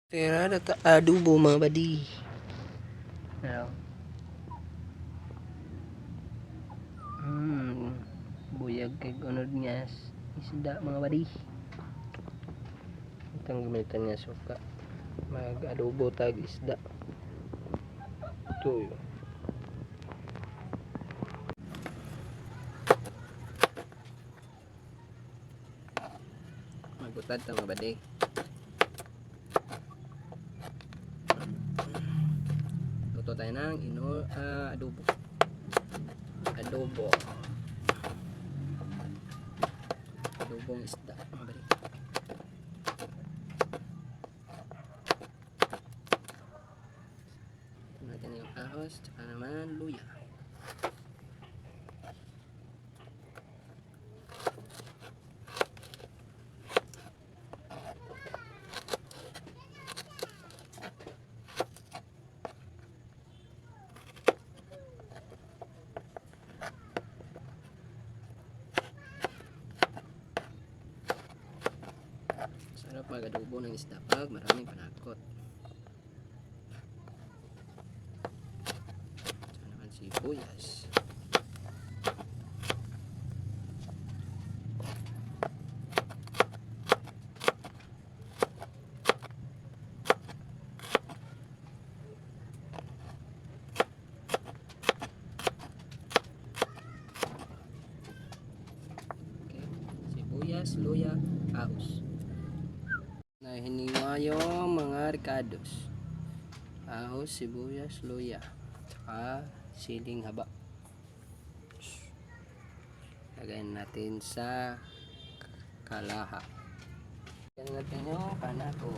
Tira na ta adobo mga badi. Ayan. Buyag kay gunod nga isda mga badi. Itong gamitan niya suka. Mag adobo tag isda. Ito yun. Magutad ta mga badi. Luto tayo ng adobo. Adobong isda mga badi. Ito natin yung ahos tsaka naman luya. Sarap mag-adobo ng isda pag maraming panakot. Saan naman sibuyas. Okay. Sibuyas, luya, ahos. Na hiniwa yung mga ricados, ahos, sibuyas, luya tsaka siling haba. Lagayin natin sa kalaha. Lagayin natin yung panako.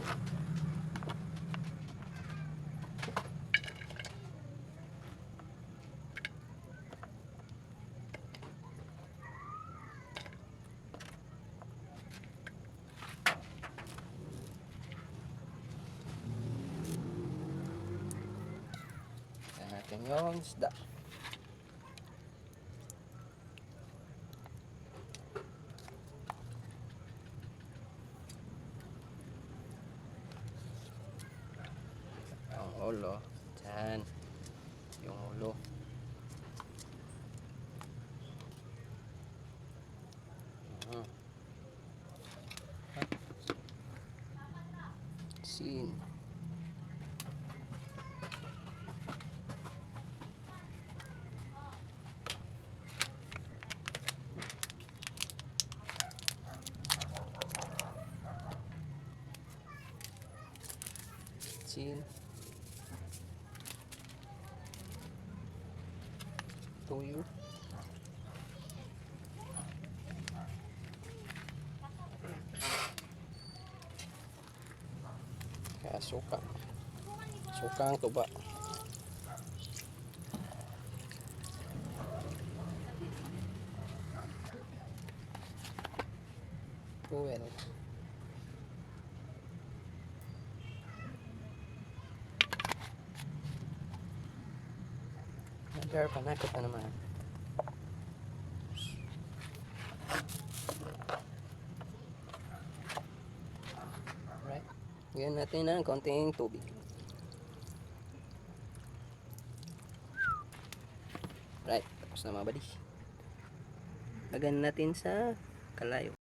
Natin yung isda. Ang ulo. Diyan. Yung ulo. Sin. Sin. Tuyo. Kaya suka. Suka ang tuba. Fuel. Agar panakot na naman. Right. Lagyan natin ng konting tubig. Right. Tapos na mga badi. Lagyan natin sa kalayo.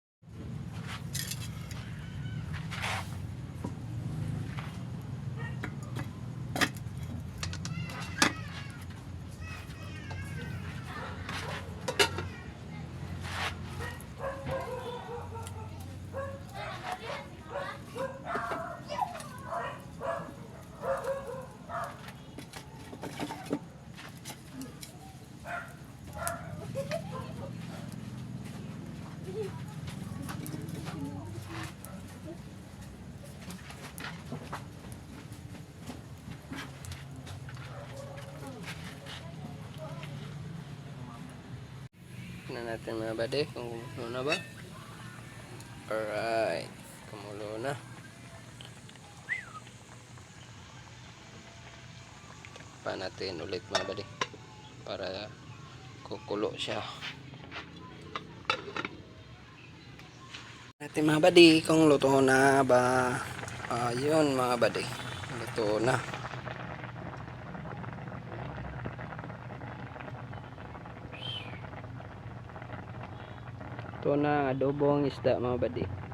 Tignan natin mga bade kung kumulo na ba. Alright, kumulo na. Pa natin ulit mga bade para kukulo siya. Natin mga bade kung luto na ba. Ayun mga buddy, luto na. Ito na ang adobong isda mga buddy.